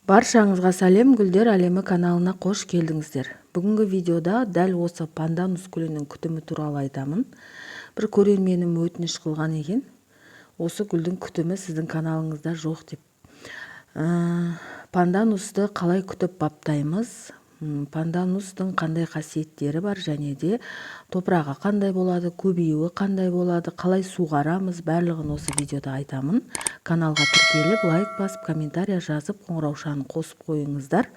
Баршаңызға сәлем! Гүлдер әлемі каналына қош келдіңіздер! Бүгінгі видеода дәл осы панданус гүлінің күтімі туралы айтамын. Бір көрерменім өтініш қылған екен, осы гүлдің күтімі сіздің каналыңызда жоқ деп. Панданусты қалай күтіп баптаймыз, панданустың қандай қасиеттері бар және де топырағы қандай болады, көбеюі қандай болады, қалай суғарамыз, барлығын осы видеода айтамын. Каналға тіркеліп, лайк басып, комментария жазып, қоңыраушаны қосып қойыңыздар.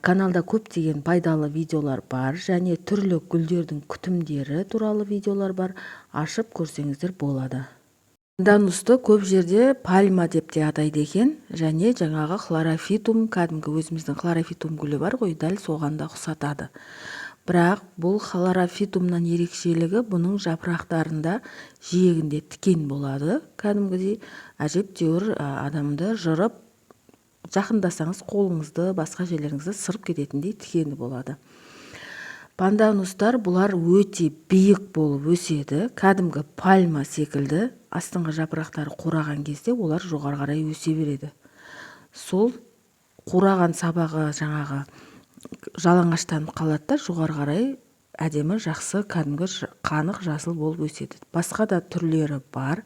Каналда көптеген пайдалы видеолар бар және түрлі гүлдердің күтімдері туралы видеолар бар, ашып көрсеңіздер болады. Панданусты көп жерде пальма деп те атайды екен және жаңағы хлорофитум, кәдімгі өзіміздің хлорофитум гүлі бар ғой, дәл соған да ұқсатады. Бірақ бұл хлорофитумнан ерекшелігі, бұның жапырақтарында, жиегінде тікен болады, кәдімгідей әжептәуір адамды жырып, жақындасаңыз, қолыңызды, басқа жерлеріңізді сырып кететіндей тікені болады. Панданустар бұлар өте биік болып өседі, кәдімгі пальма секілді. Астыңғы жапырақтары қураған кезде олар жоғары қарай өсе береді. Сол қураған сабағы жаңағы жалаңаштанып қалады да, жоғары қарай әдемі, жақсы, кәдімгі қанық жасыл болып өседі. Басқа да түрлері бар,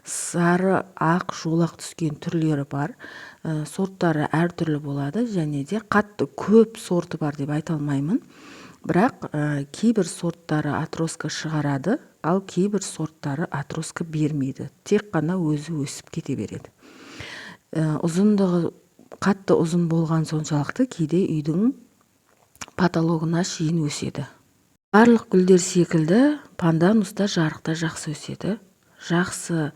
сары, ақ жолақ түскен түрлері бар. Сорттары әртүрлі болады және де қатты көп сорты бар деп айта алмаймын, бірақ кейбір сорттары отростка шығарады, ал кейбір сорттары отростка бермейді, тек қана өзі өсіп кете береді. Ұзындығы қатты ұзын болған соншалықты, кейде үйдің потологына шейін өседі. Барлық гүлдер секілді панданус та жарықта жақсы өседі, жақсы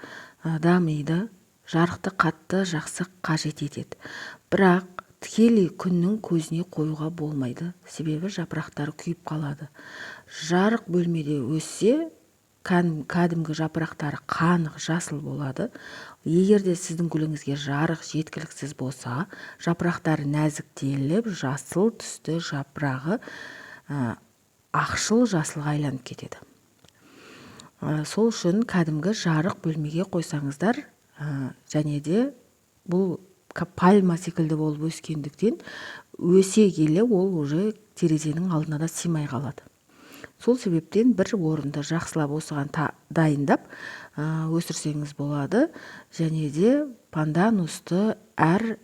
дамиды, жарықты қатты жақсы қажет етеді. Бірақ тікелей күннің көзіне қоюға болмайды, себебі жапырақтары күйіп қалады. Жарық бөлмеде өссе, кәдімгі жапырақтары қанық жасыл болады. Егер де сіздің гүліңізге жарық жеткіліксіз болса, жапырақтары нәзіктеліп, жасыл түсті жапырағы ақшыл жасылға айланып кетеді. Сол үшін кәдімгі жарық бөлмеге қойсаңыздар. Және де бұл пальма секілді болып өскендіктен, өсе келе ол уже терезенің алдына да сыймай қалады. Сол себептен бір орынды жақсылап осыған дайындап өсірсеңіз болады. Және де панданусты әр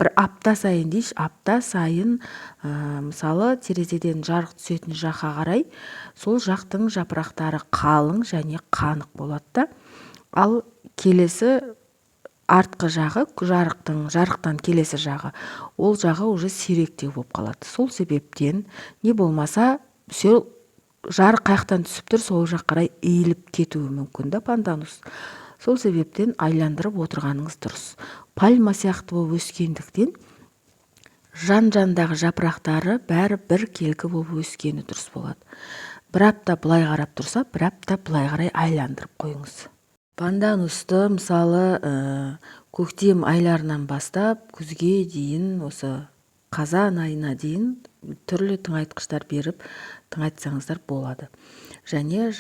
бір апта сайын дейікші, апта сайын, мысалы, терезеден жарық түсетін жаққа қарай, сол жақтың жапырақтары қалың және қанық болады да, ал келесі артқы жағы, жарықтан келесі жағы, ол жағы уже сиректеу болып қалады. Сол себептен не болмаса сол жарық қаяқтан түсіп тұр, сол жаққа қарай иіліп кетуі мүмкін да панданус. Сол себептен айландырып отырғаныңыз дұрыс. Пальма сияқты болып өскендіктен, жан жандағы жапырақтары бәрі бір келкі болып өскені дұрыс болады. Бір апта былай қарап тұрса, бір апта былай қарай айландырып қойыңыз. Панданусты, мысалы, көктем айларынан бастап күзге дейін, осы қазан айына дейін түрлі тыңайтқыштар беріп тыңайтсаңыздар болады. Және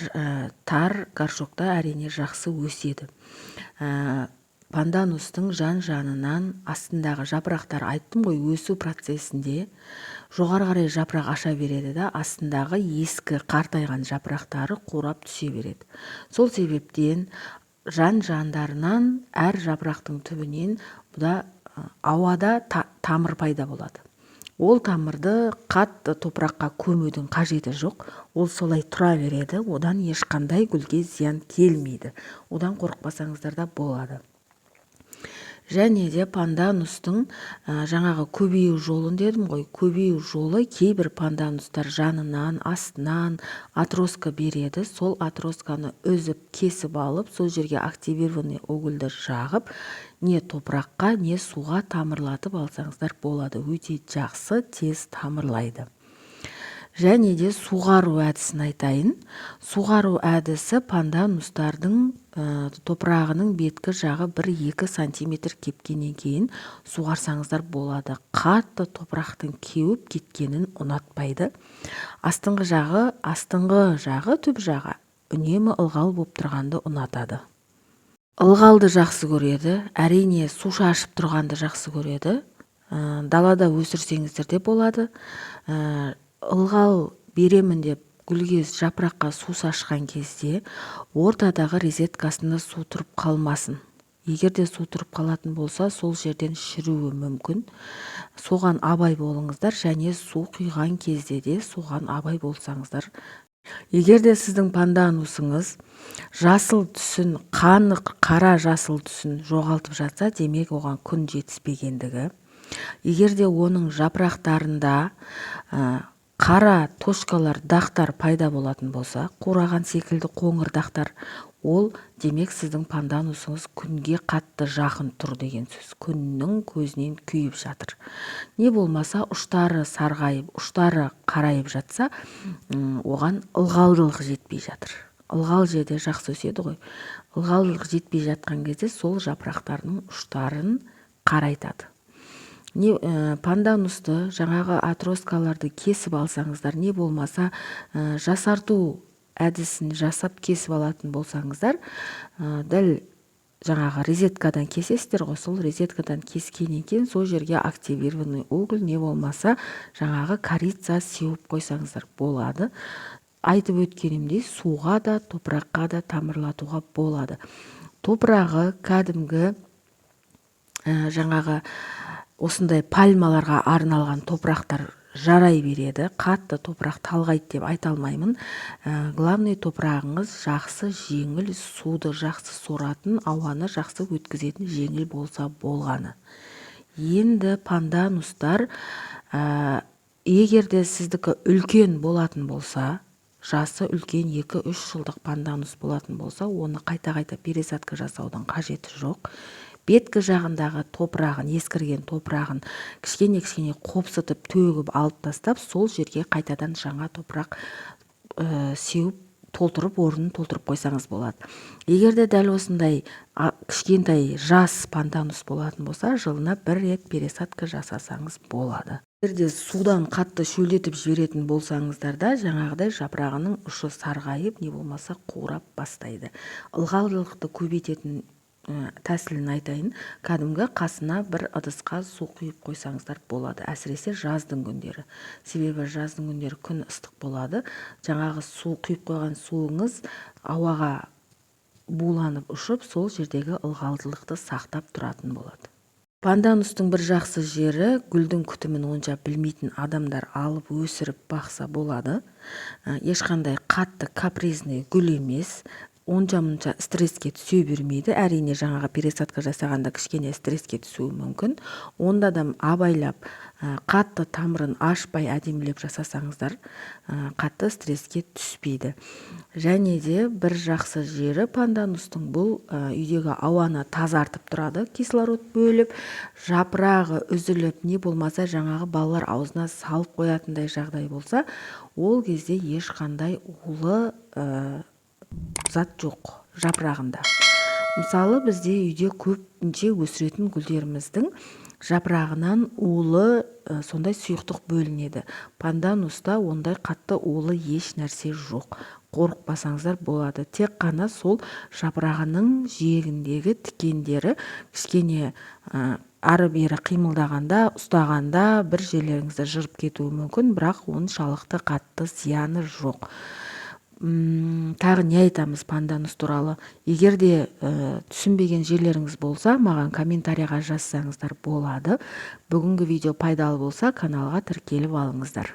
тар горшокта, әрине, жақсы өседі. Панданустың жан жанынан астындағы жапырақтар, айттым ғой, өсу процесінде жоғары қарай жапырақ аша береді да, астындағы ескі, қартайған жапырақтары қурап түсе береді. Сол себептен жан жандарынан, әр жапырақтың түбінен бұда ауада тамыр пайда болады. Ол тамырды қатты топыраққа көмудің қажеті жоқ, ол солай тұра береді. Одан ешқандай гүлге зиян келмейді, одан қорықпасаңыздар да болады. Және де панданустың жаңағы көбею жолын дедім ғой. Көбею жолы: кейбір панданустар жанынан, астынан отростка береді. Сол отростканы үзіп, кесіп алып, сол жерге активированный угольді жағып, не топыраққа, не суға тамырлатып алсаңыздар болады. Өте жақсы, тез тамырлайды. Және де суғару әдісін айтайын. Суғару әдісі: панданустардың топырағының беткі жағы 1-2 сантиметр кепкеннен кейін суғарсаңыздар болады. Қатты топырақтың кеуіп кеткенін ұнатпайды. Астыңғы жағы, түп жағы үнемі ылғал болып тұрғанды ұнатады. Ылғалды жақсы көреді, әрине, су шашып тұрғанды жақсы көреді. Далада өсірсеңіздер де болады. Ылғал беремін деп гүлге, жапыраққа су шашқан кезде ортадағы розеткасында су тұрып қалмасын. Егер де су тұрып қалатын болса, сол жерден шіруі мүмкін. Соған абай болыңыздар және су құйған кезде де соған абай болсаңыздар. Егер де сіздің панданусыңыз жасыл түсін, қанық қара жасыл түсін жоғалтып жатса, демек, оған күн жетіспегендігі. Егер де оның жапырақтарында қара точкалар, дақтар пайда болатын болса, қураған секілді қоңыр дақтар, ол демек, сіздің панданусыңыз күнге қатты жақын тұр деген сөз, күннің көзінен күйіп жатыр. Не болмаса ұштары сарғайып, ұштары қарайып жатса, оған ылғалдылық жетпей жатыр. Ылғал жерде жақсы өседі ғой. Ылғалдылық жетпей жатқан кезде сол жапырақтарының ұштарын қарайтады. Не панданусты жаңағы отросткаларды кесіп алсаңыздар, не болмаса жасарту әдісін жасап кесіп алатын болсаңыздар, дәл жаңағы розеткадан кесесіздер ғой, сол розеткадан кескеннен кейін сол жерге активированный уголь, не болмаса жаңағы корица сеуіп қойсаңыздар болады. Айтып өткенімдей, суға да, топыраққа да тамырлатуға болады. Топырағы кәдімгі жаңағы осындай пальмаларға арналған топырақтар жарай береді. Қатты топырақ талғайды деп айта алмаймын. Главный, топырағыңыз жақсы, жеңіл, суды жақсы соратын, ауаны жақсы өткізетін, жеңіл болса болғаны. Енді панданустар, егер де сіздікі үлкен болатын болса, жасы үлкен, 2-3 жылдық панданус болатын болса, оны қайта-қайта пересадка жасаудың қажеті жоқ. Беткі жағындағы топырағын, ескірген топырағын кішкене-кішкене қопсытып, төгіп алып тастап, сол жерге қайтадан жаңа топырақ сеуіп, толтырып, орнын толтырып қойсаңыз болады. Егер де дәл осындай кішкентай жас панданус болатын болса, жылына бір рет пересадка жасасаңыз болады. Егер де судан қатты шөлдетіп жіберетін болсаңыздар да, жаңағыдай жапырағының ұшы сарғайып, не болмаса қурап бастайды. Ылғалдылықты көбейтетін тәсілін айтайын. Кәдімгі қасына бір ыдысқа су құйып қойсаңыздар болады, әсіресе жаздың күндері. Себебі жаздың күндері күн ыстық болады. Жаңағы су құйып қойған суыңыз ауаға буланып ұшып, сол жердегі ылғалдылықты сақтап тұратын болады. Панданустың бір жақсы жері, гүлдің күтімін онша білмейтін адамдар алып, өсіріп бақса болады. Ешқандай қатты капризный гүл емес, онша-мұнша стресске түсе бермейді. Әрине, жаңағы пересадка жасағанда кішкене стресске түсуі мүмкін. Онда да абайлап, қатты тамырын ашпай, әдемілеп жасасаңыздар, қатты стресске түспейді. Және де бір жақсы жері панданустың бұл үйдегі ауаны тазартып тұрады, кислород бөліп. Жапырағы үзіліп, не болмаса жаңағы балалар аузына салып қоятындай жағдай болса, ол кезде ешқандай улы зат жоқ жапырағында. Мысалы, бізде үйде көбінше өсіретін гүлдеріміздің жапырағынан улы сондай сұйықтық бөлінеді. Пандануста ондай қатты улы еш нәрсе жоқ, қорықпасаңыздар болады. Тек қана сол жапырағының жиегіндегі тікендері кішкене ары бері қимылдағанда, ұстағанда бір жерлеріңізді жырып кетуі мүмкін, бірақ оншалықты қатты зияны жоқ. Тағы не айтамыз панданус туралы? Егер де түсінбеген жерлеріңіз болса, маған комментарийға жазсаңыздар болады. Бүгінгі видео пайдалы болса, каналға тіркеліп алыңыздар.